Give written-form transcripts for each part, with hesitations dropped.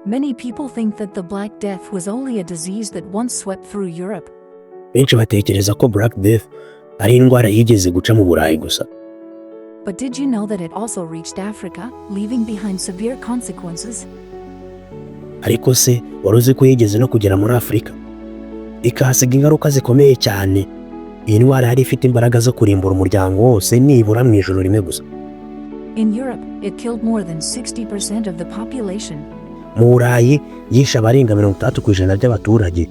Many people think that the Black Death was only a disease that once swept through Europe. Benshi batekereza ko Black Death ari indwara yigeze guca mu Burayi gusa. But did you know that it also reached Africa, leaving behind severe consequences? Ariko se wari uzi ko yigeze no kugera muri Afurika, ikahasiga ingaruka zikomeye cyane? Iyi ndwara yari ifite imbaraga zo kurimbura umuryango wose nibura mu ijoro rimwe gusa. In Europe, it killed more than 60% of the population. Mu Burayi yishe abarenga 60% by'abaturage,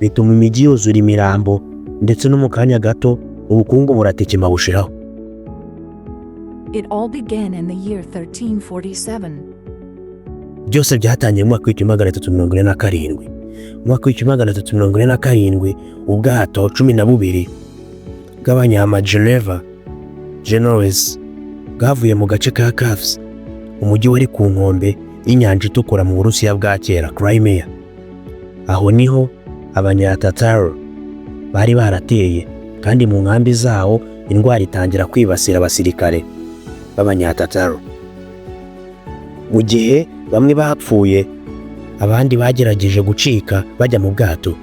bituma imijyi yuzura imirambo, ndetse no mu kanya gato ubukungu buratekema bushiraho. It all began in the year 1347. Byose byatangiye mu mwaka w'1347. Mu mwaka w'1347, ubwato 12 bw'abanyamageneva, Genoese, bwavuye mu gace ka Kaffa, umujyi wari ku nkombe y'inyanja Itukura mu Burusiya bwa kera, Crimea. Aho niho Abanyatataro bari barateye, kandi mu nkambi zawo indwara itangira kwibasira abasirikare b'Abanyatataro. Mu gihe bamwe bapfuye, abandi bagerageje gucika bajya mu bwato.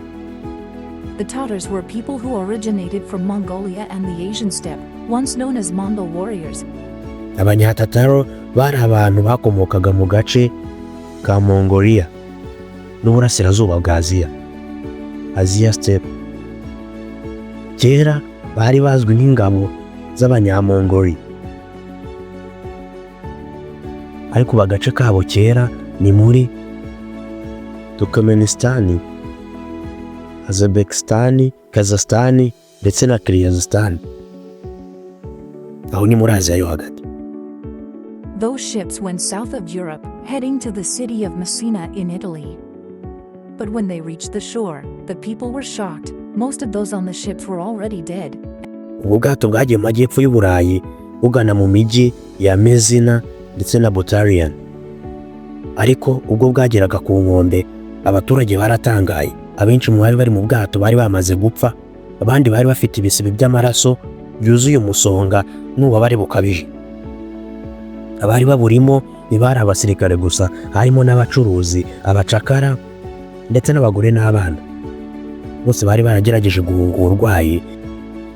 The Tatars were people who originated from Mongolia and the Asian steppe, once known as Mongol warriors. Abanyatataro bari abantu bakomokaga mu gace ka Mongolia n'uburasirazuba bwa Aziya, Asia Steppe. Kera bari bazwi nk'ingabo z'Abanyamongoli, ariko ubu agace kabo kera ni muri Turkmenistan, Uzbekistan, Kazakhstan ndetse na Kyrgyzstan. Aho ni muri Aziya yo hagati. Those ships went south of Europe, heading to the city of Messina in Italy. But when they reached the shore, the people were shocked. Most of those on the ships were already dead. Ubwo bwato bwagiye mu majyepfo y'Uburayi, bugana mu mijyi ya Messina ndetse na Butaliyani, ariko ubwo bwageraga ku nkombe, abaturage baratangaye. Abenshi mu bari bari mu bwato bari bamaze gupfa, abandi bari bafite ibisebe by'amaraso byuzuye umusonga n'ububabare bukabije. Abari baburimo ntibari abasirikare gusa, harimo n'abacuruzi, abacakara ndetse n'abagore n'abana. Bose bari baragerageje guhunga uburwayi.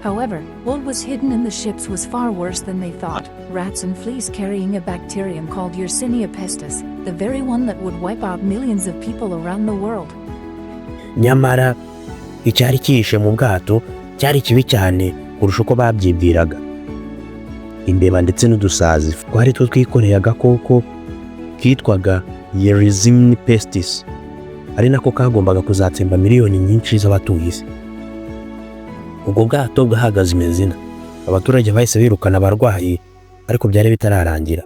However, what was hidden in the ships was far worse than they thought: rats and fleas carrying a bacterium called Yersinia pestis, the very one that would wipe out millions of people around the world. Nyamara icyari cyihishe mu bwato cyari kibi cyane kurusha uko babyibwiraga: imbeba ndetse n'udusazi twari two twikoreye agakoko kitwaga Yersinia pestis, ari nako kagombaga kuzatsemba miliyoni nyinshi z'abatuye isi. Ubwo bwato bwahagaze i Messina. Abaturage bahise birukana abarwayi, ariko byari bitararangira.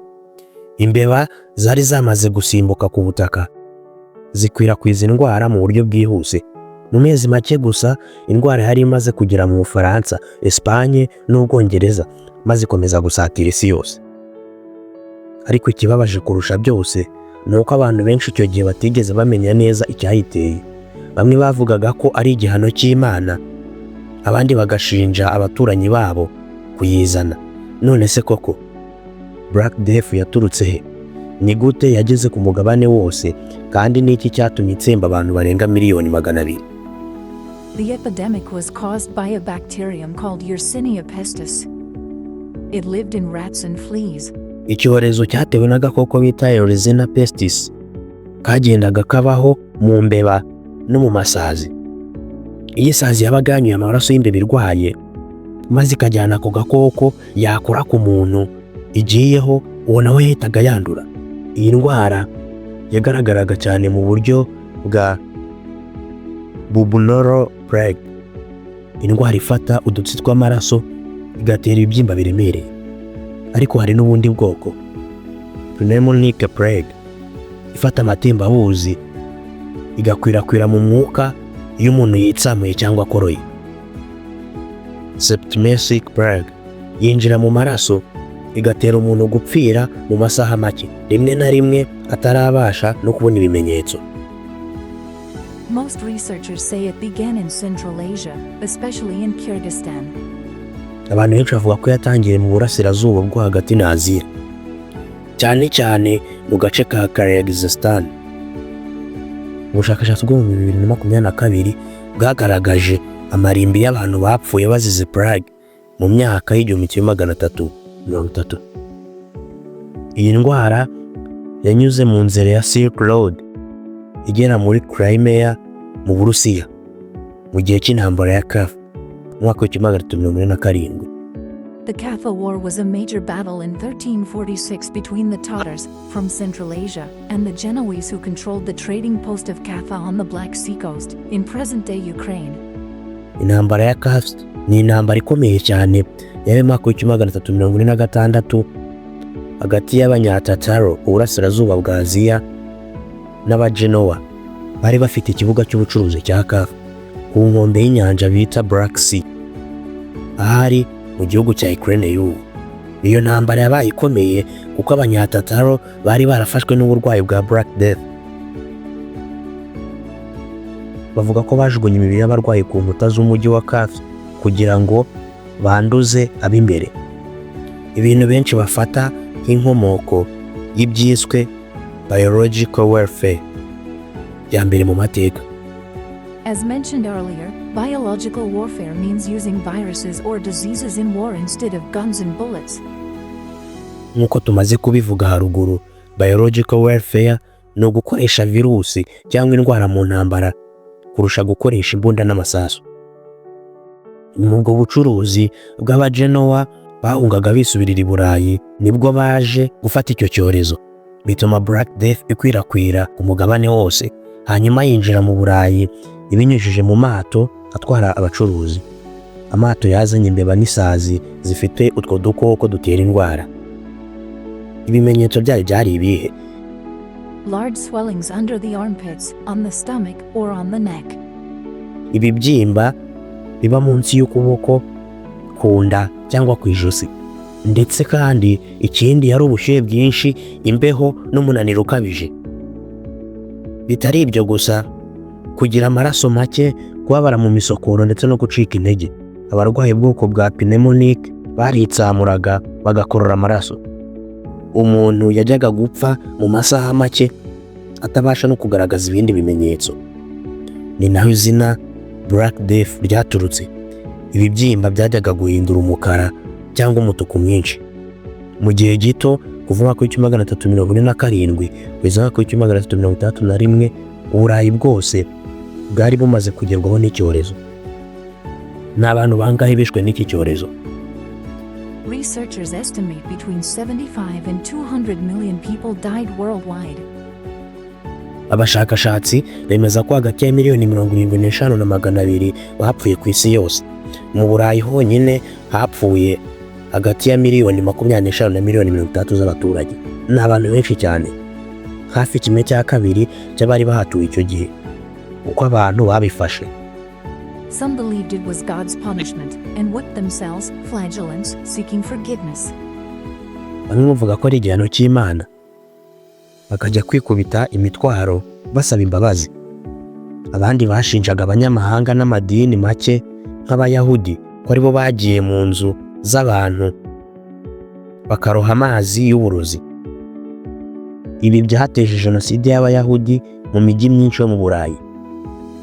Imbeba zari zamaze gusimbuka ku butaka, zikwirakwiza indwara mu buryo bwihuse. Mu mezi make gusa, indwara yari imaze kugera mu Bufaransa, Esipanye n'Ubwongereza, maze ikomeza gusatira isi yose. Ariko ikibabaje kurusha byose ni uko abantu benshi icyo gihe batigeze bamenya neza icyayiteye. Bamwe bavugaga ko ari igihano cy'Imana, abandi bagashinja abaturanyi babo kuyizana. None se koko Black Death yaturutse he? Ni gute yageze ku mugabane wose? Kandi ni iki cyatumye itsemba abantu barenga miliyoni 200? The epidemic was caused by a bacterium called Yersinia pestis. It lived in rats and fleas. Icyorezo cyatewe n'agakoko bita Yersinia pestis, kagendaga kabaho mu mbeba no mu masazi. Iyo isazi yabaga yanyoye amaraso y'imbeba irwaye maze ikajyana ako gakoko, yakora ku muntu igiyeho, uwo nawe yahitaga yandura. Iyi ndwara yagaragaraga cyane mu buryo bwa bubonic plague, indwara ifata udutsi tw'amaraso igatera ibibyimba biremereye. Ariko hari n'ubundi bwoko, pneumonic plague, ifata amatembabuzi igakwirakwira mu mwuka iyo umuntu yitsamuye cyangwa akoroye. Septicemic plague yinjira mu maraso, igatera umuntu gupfira mu masaha make, rimwe na rimwe atarabasha no kubona ibimenyetso. Most researchers say it began in Central Asia, especially in Kyrgyzstan. Abantu benshi bavuga ko yatangiriye mu burasirazuba bwo hagati na Aziya, cyane cyane mu gace ka Kyrgyzstan. Ubushakashatsi bwo mu 2022 bwagaragaje amarimbi y'abantu bapfuye bazize plague mu myaka y'1330. Iyi ndwara yanyuze mu nzira ya Silk Road igera muri Crimea mu Burusiya mu gihe cy'intambara ya Kaffa mu mwaka w'1347. The Kaffa War was a major battle in 1346 between the Tatars from Central Asia and the Genoese, who controlled the trading post of Kaffa on the Black Sea coast in present-day Ukraine. Intambara ya Kaffa ni intambara ikomeye cyane yabaye mu mwaka w'1346 hagati y'Abanyatataro uburasirazuba bwa Aziya n'Abagenowa bari bafite ikibuga cy'ubucuruzi cya Kaffa ku nkombe y'inyanja bita Black Sea, ahari mu gihugu cya Ukraine y'ubu. Iyo ntambara yabaye ikomeye kuko Abanyatataro bari barafashwe n'uburwayi bwa Black Death. Bavuga ko bajugunye imibiri y'abarwayi ku nkuta z'umujyi wa Kaffa kugira ngo banduze ab'imbere, ibintu benshi bafata nk'inkomoko y'ibyiswe biological warfare ya mbere mu mateka. As mentioned earlier, biological warfare means using viruses or diseases in war instead of guns and bullets. Nk'uko tumaze kubivuga haruguru, biological warfare ni ugukoresha virusi cyangwa indwara mu ntambara kurusha gukoresha imbunda n'amasasu. Mu ubwo bucuruzi bw'Abagenowa bahungaga bisubirira i Burayi nibwo baje gufata icyo cyorezo, bituma Black Death ikwirakwira ku mugabane wose, hanyuma yinjira mu Burayi ibinyujije mu mato atwara abacuruzi, amato yazanye imbeba n'isazi zifite utwo dukoko dutera indwara. Ibimenyetso byayo byari ibihe? Large swellings under the armpits, on the stomach, or on the neck. Ibibyimba biba munsi y'ukuboko, ku nda cyangwa ku ijosi. Ndetse kandi ikindi yari ubushyuhe bwinshi, imbeho n'umunaniro ukabije. Bitari ibyo gusa, kugira amaraso make, kubabara mu misokoro ndetse no gucika intege. Abarwaye ubwoko bwa pneumonic baritsamuraga, bagakorora amaraso. Umuntu yajyaga gupfa mu masaha make atabasha no kugaragaza ibindi bimenyetso. Ni naho izina Black Death ryaturutse. Ibibyimba byajyaga guhindura umukara cyangwa umutuku mwinshi mu gihe gito. Kuva mu mwaka w'1347 kugeza mu mwaka w'1361, Uburayi bwose bwari bumaze kugerwaho n'icyorezo. Ni abantu bangahe bishwe n'iki cyorezo? Researchers estimate between 75 and 200 million people died worldwide. Abashakashatsi bemeza ko hagati ya miliyoni 75 na 200 bapfuye ku isi yose. Mu Burayi honyine hapfuye hagati ya miliyoni 25 na miliyoni 60 z'abaturage. Ni abantu benshi cyane, hafi kimwe cya kabiri cy'abari bahatuye icyo gihe. Uko abantu babifashe: Some believed it was God's punishment and whipped themselves, flagellants, seeking forgiveness. Bamwe bavuga ko ari igihano cy'Imana, bakajya kwikubita imitwaro basaba imbabazi. Abandi bashinjaga abanyamahanga n'amadini make nk'Abayahudi ko aribo bagiye mu nzu z'abantu bakaroha amazi y'uburozi. Ibi byateje jenoside y'Abayahudi mu mijyi myinshi yo mu Burayi.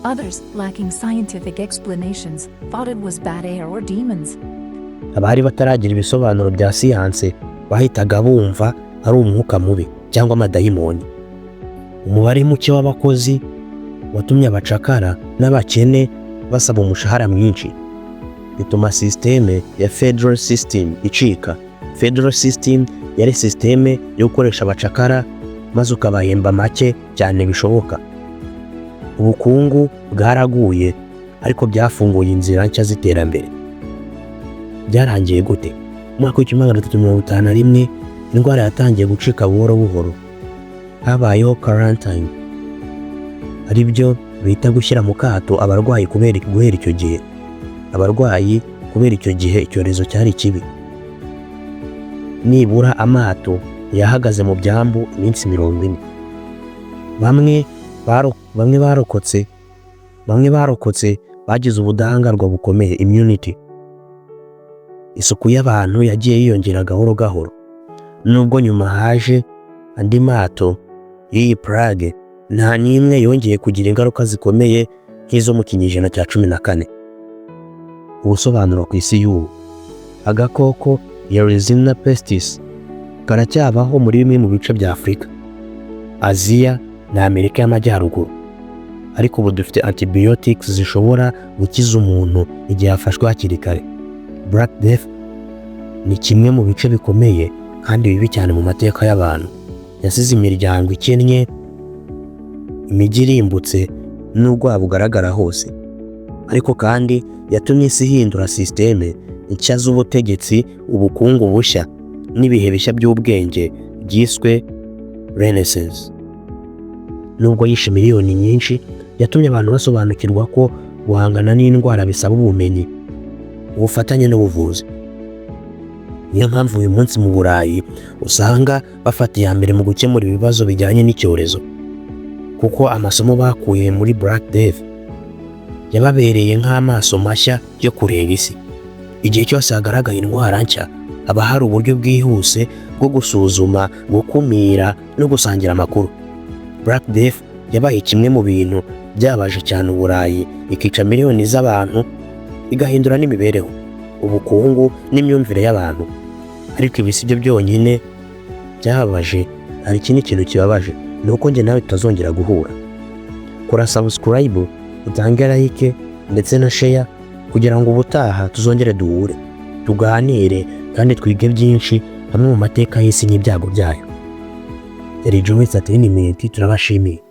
Others, lacking scientific explanations, thought it was bad air or demons. Abari bataragira ibisobanuro bya siyanse bahitaga bumva ari umwuka mubi cyangwa amadayimoni. Umubare muke w'abakozi watumye abacakara n'abakene basaba umushahara mwinshi, bituma sisiteme ya feudal system icika. Feudal system yari sisiteme yo gukoresha abacakara maze ukabahemba make cyane bishoboka. Ubukungu bwaraguye, ariko byafunguye inzira nshya z'iterambere. Byarangiye gute? Mu mwaka w'1351 indwara yatangiye gucika buhoro buhoro. Habayeho quarantine, ari byo bita gushyira mu kato abarwayi. Kubera guhera icyo gihe abarwayi, kubera icyo gihe icyorezo cyari kibi, nibura amato yahagaze mu byambu iminsi 40. Bamwe barokotse bagize ubudahangarwa bukomeye, immunity. Isuku y'abantu yagiye yiyongera gahoro gahoro, nubwo nyuma haje andi mato y'iyi plague. Nta n'imwe yongeye kugira ingaruka zikomeye nk'izo mu kinyejana cya 14. Ubusobanuro ku isi y'ubu: agakoko Yersinia pestis karacyabaho muri bimwe mu bice bya Afurika, Aziya na Amerika y'Amajyaruguru, ariko ubu dufite antibiotics zishobora gukiza umuntu igihe afashwe hakiri kare. Black Death ni kimwe mu bice bikomeye kandi bibi cyane mu mateka y'abantu. Yasize imiryango ikennye, imijyi irimbutse n'ubwoba bugaragara hose, ariko kandi yatumye isi ihindura sisiteme nshya z'ubutegetsi, ubukungu bushya n'ibihe bishya by'ubwenge byiswe Renaissance. Nubwo yishe miliyoni nyinshi, yatumye abantu basobanukirwa ko guhangana n'indwara bisaba ubumenyi, ubufatanye n'ubuvuzi. Niyo mpamvu uyu munsi mu Burayi usanga bafata iya mbere mu gukemura ibibazo bijyanye n'icyorezo, kuko amasomo bakuye muri Black Death yababereye nk'amaso mashya yo kureba isi. Igihe cyose hagaragaye indwara nshya, haba hari uburyo bwihuse bwo gusuzuma, gukumira no gusangira amakuru. Black Death yabaye kimwe mu bintu byabaje cyane Uburayi, ikica miliyoni z'abantu, igahindura n'imibereho, ubukungu n'imyumvire y'abantu. Ariko ibi si byo byonyine byababaje. Hari ikindi kintu kibabaje, ni uko njye nawe tutazongera guhura. Kora subscribe, utange like ndetse na share kugira ngo ubutaha tuzongere duhure, tuganire kandi twige byinshi hamwe mu mateka y'isi n'ibyago byayo. Yari Joe Entertainment, turabashimiye.